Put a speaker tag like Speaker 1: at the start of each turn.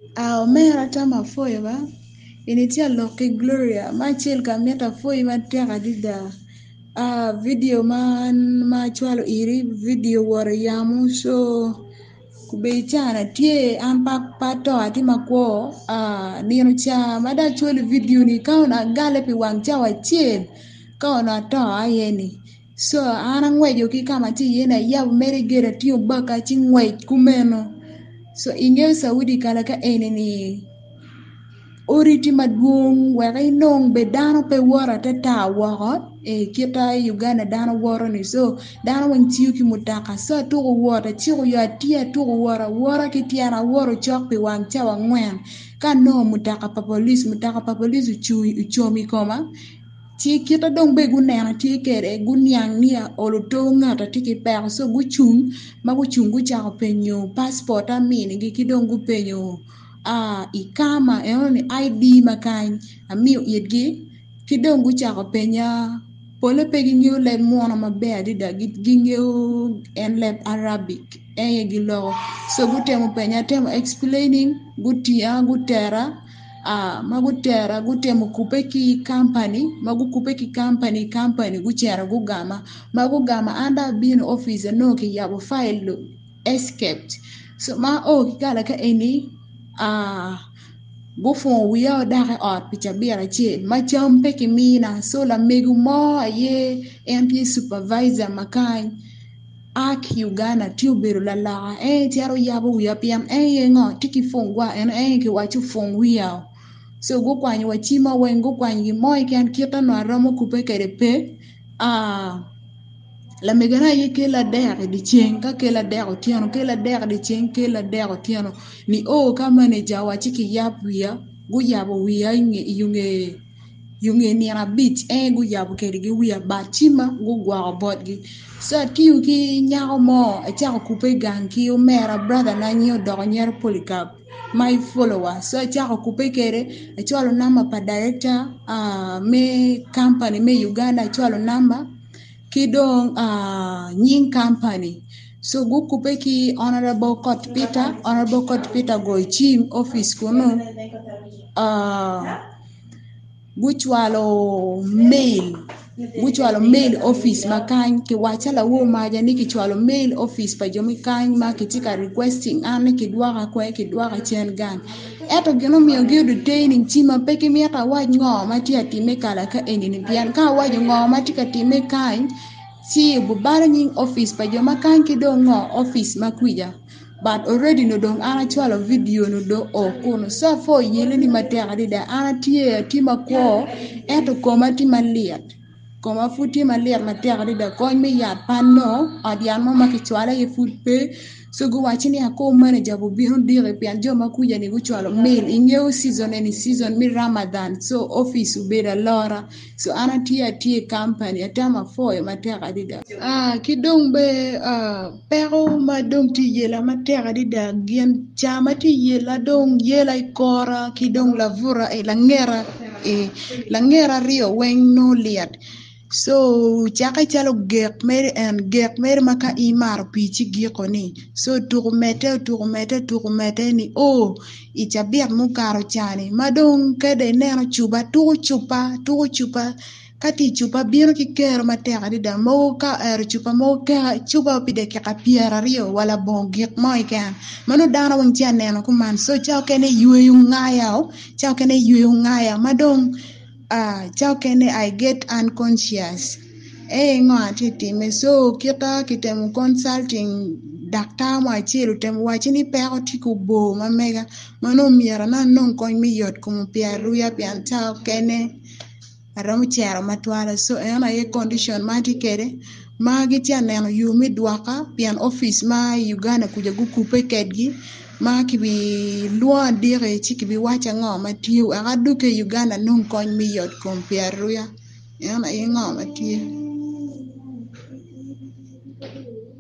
Speaker 1: Omera Tom apwoyo ba eni tye alok ki Gloria ma acel ka mito apwoyi matek adada vidio ma acwalo iri vidio owot iyamo co obedo caa ni atye an pe ato atye makwo nino ca ma dong acwalo vidio ni ka onongo agale pi wang cawa acel ka onongo ato aye ni Co an angweco ki ka ma atye iye ni ayabo mere gate atingo bagga ci ngwec kumeno co ingeyo Saudi kala ka eni ni odi tye madwong wek inong bed dano pe woto atata woko kita i Uganda dano woto ni co dano weng tiyo ki mutoka co atuko wot aciko yo atir atuko wot awota ki tyena awoto cok pi wang cawa angwen ka anongo mutoka pa polic mutoka pa polic ocom i koma. Ci kite dong bene guneno atye kwede guniang ni aolo to ngat atye ki peko co gucung ma gucung gucako penyo passport aminigi ki dong gupenyo ikama enoni ID ma kany amiyo itgi ki dong gucako penya pole pe gingeyo leb munu maber adada gingeyo en leb Arabic en aye giloko co gutemo penya atemo explaining gutinga gutera. Ma gutera gutemo kubbe ki kampani ma gukubbe ki kampani kampani gucito gugama ma gugama an dong abino i opic anongo kiyabo fail escaped co ma ao ki kala ka eni gupungo wiya dok i ot pi cabit acel ma cam pe kimina co lamego mo aye en tye supervisor ma kany a ki Uganda tye obedo laloka en aye cito yabo wiya pien en aye ngo tye ki fungwa en aye kiwaco fung wiya o co gukwanyo wa cima weng gukwanyo gin mo keken kit ma onongo aromo kubbe kwede pe lamegona aye kela dek idye ceng ka kela dek otyeno kela dek idye ceng kela dek otyeno nio ka maneja owacci kiyab wiya guyabo wiya i nge Yo nge nino abic en guyabo kwedgi wiya bat cima gugwoko botgi ci atiyo ki nyako mo acako kubbe gang ki omera brother na nyinge odoko nyero Polycarp my follower ci acako kubbe kwede acwalo namba pa director me company me Uganda acwalo namba ki dong nying company so gukubbe ki honorable Kot Peter, honorable Kot Peter ogoyo cim opic kunu. Gucwalo mail gucwalo mail i opic ma kany kiwacca lawor maca ni kicwalo mail i opic pa jo me kany ma kitye ka requesting an ni kidwoka kwe kidwoka cen gang ento gin omiyo gi detaining cima pe gimito awac ngo ma tye ka timme kala ka eni-ni pien ka awaco ngo ma tye ka timme kany ci obibalo nying opic pa jo ma kany ki dong ngo opic ma kwica. But already no dong an acwalo video no dong o kunu so apwo yele ni matek adada an atye atye makwo ento koma tye malit koma pud tye malit matek adada kony me yat pe anongo ot yat mo ma kicwala iye pud pe so guwaco ni akur manager obino diki pien jo ma kuca ni gucwalo mail ingeyo season eni season me Ramadan so opic obedo alora so an atye atye i company atamo apwoyo matek adada. Ki dong bene Peko ma dong tye i yela matek adada gin ca ma tye i yela dong yela i kora ki dong labuta langeta langeta aryo weng nongo lyet co cakke calo gek mere en gek mere ma ka in imato pii ci giko ni co otuko medde otuko medde otuko medde nio i cabit mukato cani ma dong ka dong ineno cuba tuko cupa tuko cupa. Ka tye i cupa bino ki kero matek adada mogo ka oero cupa mogo cupa pi dakika pyeraryo wa labongo gik mo keken ma nongo dano weng tye ka neno kuman co ca okene yweyo ngaya ca okene yweyo ngaya ma dong ca okene I get unconscious ee ngo atye ka time co kita kitemo consulting daktar mo acel otemo wacci ni peko tye ki obor ma mega ma nongo myero anong kony me yot kom pi aruya pien ca okene Aromo cero matwal so eno aye condition ma atye kwede ma gitye ka neno yo me dwoka pien opic ma i Uganda kuca gukube kwedgi ma kibilwonga adiki ci kibiwacca ngo ma tye wek adwogi i Uganda anong kony me yot kom pi aruya eno aye ngo ma tye.